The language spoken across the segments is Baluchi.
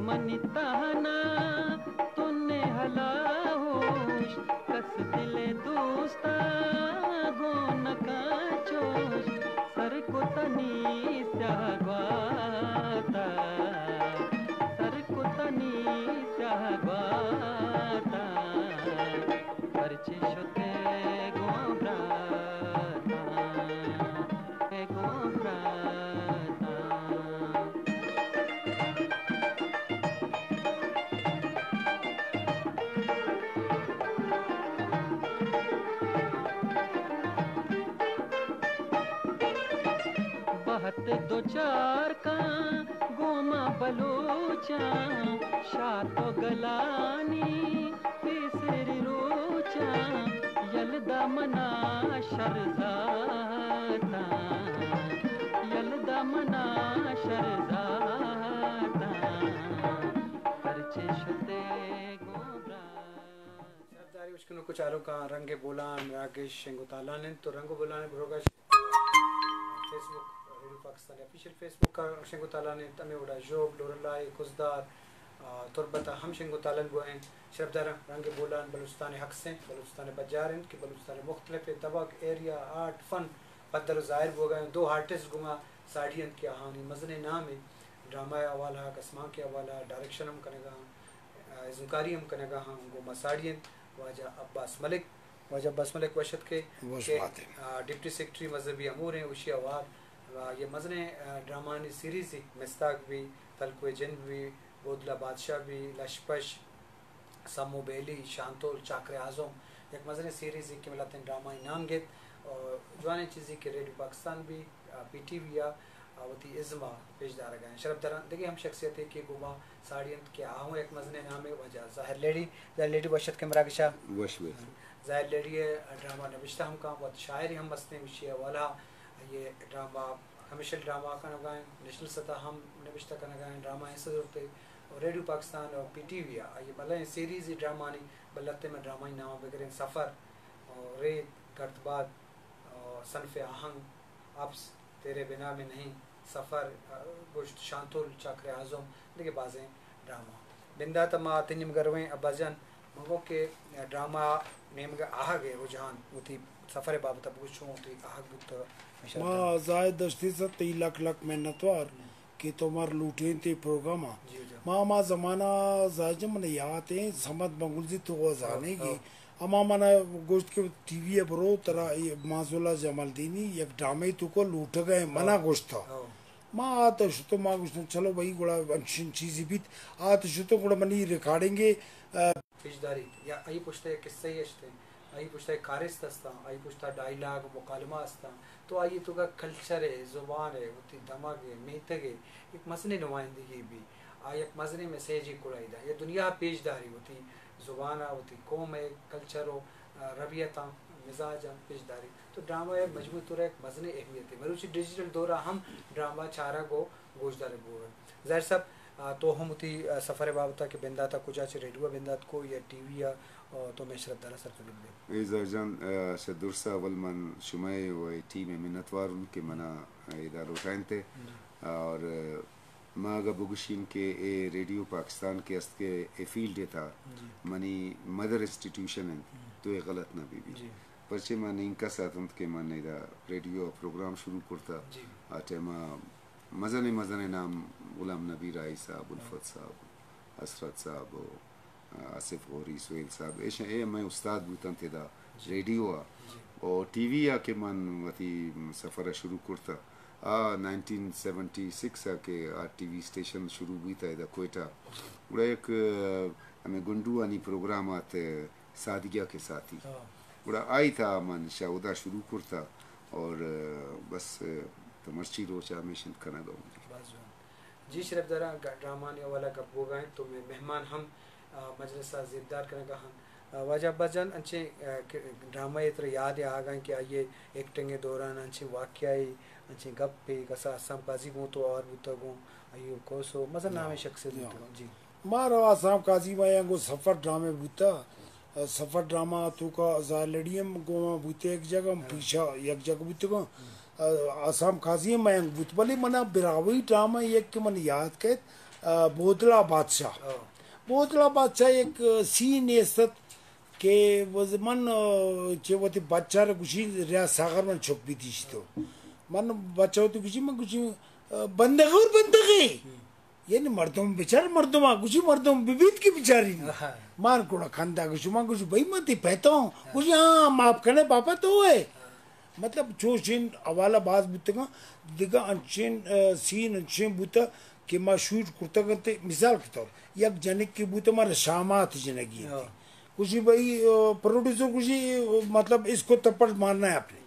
منی تہنا تو نے ہلاہوش، کس دل دوستا گون کاچوش، سر کتنی سیاہ گواتا، سر کتنی سیاہ گواتا، پرچے شتے گوں براتاں، گوں براتاں۔ بہت دو چار کاں گوما بلوچاں، شات و گلانی پیسری روچاں، یلدا منا شر زاتاں، یلدا منا شر زاتاں، پرچے شتے گوں برات۔ شرپداریں اشکنوک و چاروکاں، رنگ بولان مراگش شنگ و تالان انت، تو رنگ و بولان بروگا فیس بک، ریڈیو پاکستان آفیشل فیس بک ء شنگ و تالان انت، ہمے وڑا ژوب، لورلائی، خضدار، آ، تربت ء ہم شنگ و تالان بوئیں۔ شرپداراں، رنگ بولان بلوچستان ء عکس انت، بلوچستان ء پجار انت کہ بلوچستان ء مختلف دبگ، ایریا، آرٹ، فن پدر و ظاہر بوگا انت۔ دو آرٹسٹ گوما ساڑی انت کہ آہانی مزنیں نام انت، ڈرامہ ء حوالہ ء، کسمانک ء حوالہ ء، ڈائریکشن ہم کنگا انت، آ، ازمکاری ہم کنگا انت، گوما ساڑی انت۔ واجہ عباس ملک، واجہ عباس ملک وش اتکے وش کہ، باتیں۔ آ، ڈپٹی سیکرٹری مذہبی امور ہیں، اشی اوار، آ، یہ مزنیں، آ، ڈرامانی سیریز ہی مستاگ بھی، تلکوے جن بھی، بودلا بادشاہ بھی، لشپش، سمو بیلی، شانتول، چاکر اعظم، یک مزنیں سیریز ہی کہ ملتیں ڈرامانی نام گیت، اور جوانیں چیزی کہ ریڈیو پاکستان بھی، آ، پی ٹی وی آ، آ، وتی ازم ء پیش دارگ ء انت۔ شرپداراں، دگہ ہم شخصیتے کہ گوما ساڑی انت کہ آہوں یک مزنیں نامے واجہ ظاہر لیڑی، ظاہر لیڑی وش اتکے مراگشا۔ وش بیت۔ ظاہر لیڑی ء ڈرامہ نبشتہ ہم کاں، وت شاعری ہم استیں، اشی ء حوالہ ء یہ ڈرامہ، کمرشل ڈرامہ کنگا انت، نیشنل سطح ہم نبشتہ کنگا انت، ڈرامہ انسدورتے اور ریڈیو پاکستان اور پی ٹی وی ء یہ بلائیں سیریز ڈرامانی بلتے میں ڈرامہ نام بگریں، سفر اور ریت، گردباد اور صنف آہنگ، اپس، تیرے بنا میں نہیں، سفر، گوشت شانتول، چاکر اعظم، دگہ بازیں ڈرامہ۔ بندات ء ما تئی نیمگ ء رویں عباس جان، من گوں کہ ڈرامہ نیمگ ء آہگ ء رجحان وتی سفر ء بابت ء بگوش، چون وتی آہگ بوت؟ ما زاہد دشتی سر تئی لک لک منتوار کہ تو مار لوٹینتے پروگرام ء۔ جی، جی۔ ما ہما زمانہ زاہد جان من یات ایں، صمد بنگلزی تو زانے گی۔ ہما منا گوشت کہ ٹی وی ء برو، ترا اے مازولا جمالدینی یک ڈرامہ ء توکا لوٹگ ء، منا گوشتا۔ ما آت ء شتو، ما گوشتن، چلو بھئی، گڑا انچین چیزی بیت۔ آت ء شتو، گڑا منی ریکارڈنگ ء، آ، پیش داریت، یا آئی پشت ء قصہ ء اشتیں، آئی پشت ء کارست استاں، آئی پشت ء ڈائیلاگ، مکالمہ استاں، تو آئی توکا کلچر ء، زبان ء، وتی دمگ ء، میتگ ء یک مزنیں نمائندگی بی، آ یک مزنیں میسیجے کڑائی دا، یا دنیا ء پیش داری وتی زبان ء، وتی قوم ء کلچر و، آ، ربیتاں، مزاجاں پیش داری۔ تو ڈرامہ ء مجموعی طور ء یک مزنیں اہمیتے۔ مروچی ڈیجیٹل دور ء ہم ڈرامہ چارگ و گوشدارگ بوگ ء۔ ظاہر صاحب، آ، تو ہم وتی، آ، سفر ء بابت ء کہ بندات ء کجا چہ ریڈیو ء بندات کو یا ٹی وی ء، آ، تو مئے شرپداراں سرپدی بدے۔ اے ظاہر جان، آ، چہ درس ء اول من شمئے و اے ٹیم ء منتوار اوں کہ منا ادا لوٹائینتے۔ اور، آ، ما اگہ بگوشین کہ اے ریڈیو پاکستان کہ است کہ اے فیلڈ ء تھا منی مدر انسٹیٹیوشن انت، تو اے غلط نہ بی بی۔ پرچے ما نینکس اتنت کہ من ادا ریڈیو ء پروگرام شروع کرتا۔ آ ٹائم ء مزنیں مزنیں نام غلام نبی راہی صاحب، الفت صاحب، حسرت صاحب، آصف غوری، سہیل صاحب، ایش، اے مئے استاد بوتنت ادا ریڈیو ء۔ و ٹی وی ء کہ من وتی سفر ء شروع کرتا، آ نائنٹین سیونٹی سکس ء کہ آ ٹی وی اسٹیشن شروع بیتا ادا کوئٹہ۔ گڑا یک، آ، ہمیں گنڈوانی پروگرام آت، سادگیہ کے ساتھی۔ گڑا آئی تھا من شہ ادا شروع کرتا اور، آ، بس، آ، تو مرچی روچ ہمیش انت کنگ ء۔ جی شرپداراں، گ-، ڈرامانی حوالہ گپ بوگا انت تو مئے مہمان ہم، آ، مجلس ء زیبدار کنگا ہن۔ آ، واجہ عباس جان، انچیں، آ، ک-، ڈرامہ ء ترا یاد ء آگا انت کہ آئی ء ایکٹنگ ء دوران انچیں واقعہ ء، انچیں گپ ء، کسا حسام قاضی گوں تو آوار بوتگ گوں، ایوب کوسو، مزن نامیں شخصیت بوتگ گوں۔ جی۔ مارا حسام قاضی ما ینگو سفر ڈرامہ بوتا۔ سفر ڈرامہ توکا زالڑی ہم گوما بوتے، یک جگہ ہم پیشا یک جگہ بوتگاں۔ آ، حسام قاضی ہم مئینگ بوت، بلے منا براہوئی ڈرامہ یک کہ من یاد کیت، آ، بودلا بادشاہ۔ ہاں۔ بودلا بادشاہ یک سینے است ات کہ وز-، من، آ، چہ وتی بچار گوشی، ریا ساغر من چک بیتی شی تو۔ من بچہ وتی گوشی، من گوشی، آ، بندغ اور بندغے۔ یعنی مردم بچار مردم آ، گوشی مردم ببیت کہ بچاری نی۔ ہاں۔ مان کوڑا کندا گوشی، من گوشی، بھئی من تی پہتا ہوں۔ گوشی، ہاں، معاف کنے پاپا تو ہے۔ مطلب، چوشیں حوالہ باز بوتگاں، دگہ انچیں، آ، سین انچیں بوتہ کہ ما شوٹ کرتگ انت۔ مثال کے طور، یک جنکے بوتہ، مارا شامات جنگی انت۔ ہاں۔ گوشی بھئی، آ، پروڈیوسر گوشی، مطلب، اس کو تپڑ مارنا ہے آپ نے۔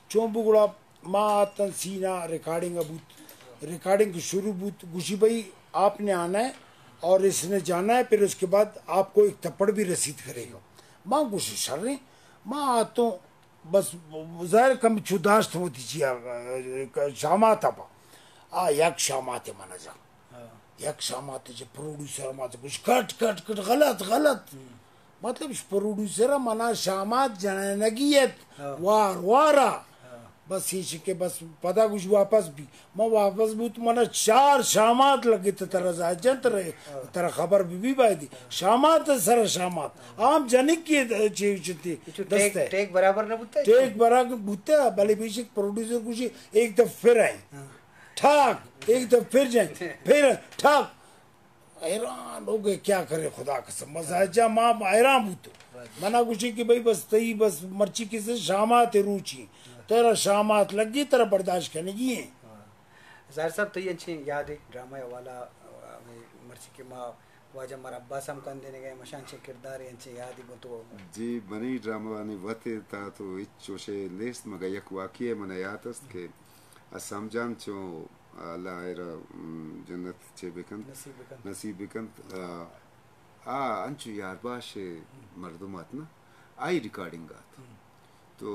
چون بو گڑا ما آتن سینا ریکارڈنگ بوت، ریکارڈنگ شروع بوت، گوشی بھئی، آپ نے آنا ہے اور اس نے جانا ہے، پھر اس کے بعد آپ کو ایک تپڑ بھی رسید کرے گا۔ ما گوشی شریں، ما آتوں بس ظاہر کم چو داشت وتی چیا، شامات پا۔ آ یک شامات منا جا۔ ہاں۔ یک شامات چہ پروڈیوسر ما گوش، کٹ، کٹ، کٹ، غلط، غلط۔ ہم۔ مطلب، پروڈیوسر منا شامات جنینگی ات، ہاں۔ وار، وارا۔ ہاں۔ بس ایش کہ بس پدا گوش واپس بی۔ ما واپس بوت، منا چار شامات لگت ترا زاجن ترا، ہاں۔ ترا خبر بی بی بایدی۔ شامات سر شامات۔ عام جنک کی چی چتی چو دست ٹیک، ہے۔ ٹیک برابر نہ بوتا ہے؟ ٹیک برابر بوتا ہے، بلے بیشک پروڈیوسر گوشی ایک دفعہ پھر آئیں۔ ہاں۔ ٹھاک، ایک دفعہ پھر جائیں، پھر ٹھاک۔ حیران ہو گئے، کیا کرے خدا قسم۔ بس آجا ما حیران بوتو۔ منا گوشی کہ بھئی بس تئی بس مرچی کسے شامات روچی۔ تیرا شامات لگی، ترا برداشت کنگی ہیں۔ ہاں۔ ظاہر صاحب، تئی انچیں یادے ڈرامہ حوالہ، ہمیں مرچی کہ ما واجہ مر عباس ہم کندینگے، مشان چے کردارے انچیں یادی گوں تو۔ جی، منی ڈرامہ وانی وت تا تو ہچ چوشے نیست، مگہ یک واقعے من یاد است کہ اسام جان چو اللہ آئرا، م، جنت چے بکنت، نصیب بکنت۔ نصیب بکنت۔ آ، آ انچو یار باش مردم ات نا، آئی ریکارڈنگ ات۔ ہم۔ تو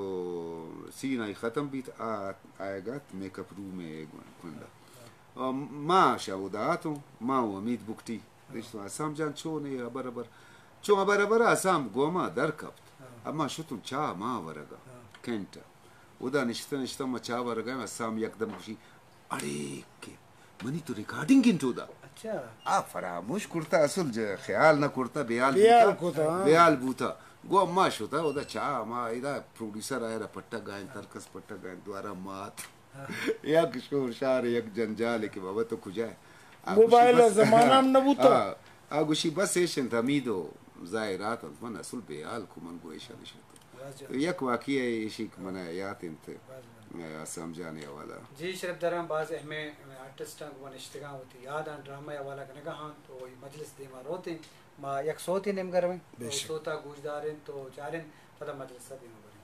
سین آئی ختم بیت، آ آئے گات میک اپ روم ء کنڈا۔ آ، ما شہ اودا آتوں، ما و امید بگٹی۔ اسام جان چون اے، ہبر ہبر۔ چون ہبر ہبر اسام گوما در کپت۔ ہاں۔ اما شتوں چاہ ما ورگا۔ ہاں۔ کینٹ۔ اودا نشتہ نشتہ ما چاہ ورگا، اسام یکدم گوشی، اڑے کہ منی تو ریکارڈنگ انت اودا۔ اچھا۔ آ فراموش کرتا، اصل ج-، خیال نہ کرتا، بیال بیال بوتا۔ کتا، ہاں۔ بیال بوتا۔ گو ما شتا اودا چاہ ما ادا پروڈیوسر آئرا پٹا گائیں، ترکس پٹا گائیں، دوارا مات۔ یک شور شار، یک جنجال کہ بابا تو کجا ہے؟ آ گوشی موبائل بس، زمانہ ہم نہ بوتا۔ آ، آ گوشی بس ایش انت، حمید و ظاہرات انت، من اصل بیال کو من گو ایشان شتو۔ واجہ۔ تو یک واقعہ ایشی کہ من یات انت، واجہ۔ اسام جان حوالہ۔ جی شرف داران، باز اہمیں آرٹسٹاں گو نشتگاں وتی یاداں ڈرامہ حوالہ کنگا ہاں، تو وہی مجلس دیما روتیں، ما یک سوتے نیمگا رویں، بے تو شک۔ سوتا گوشداریں تو چاریں، پدا مجلس دیما بریں۔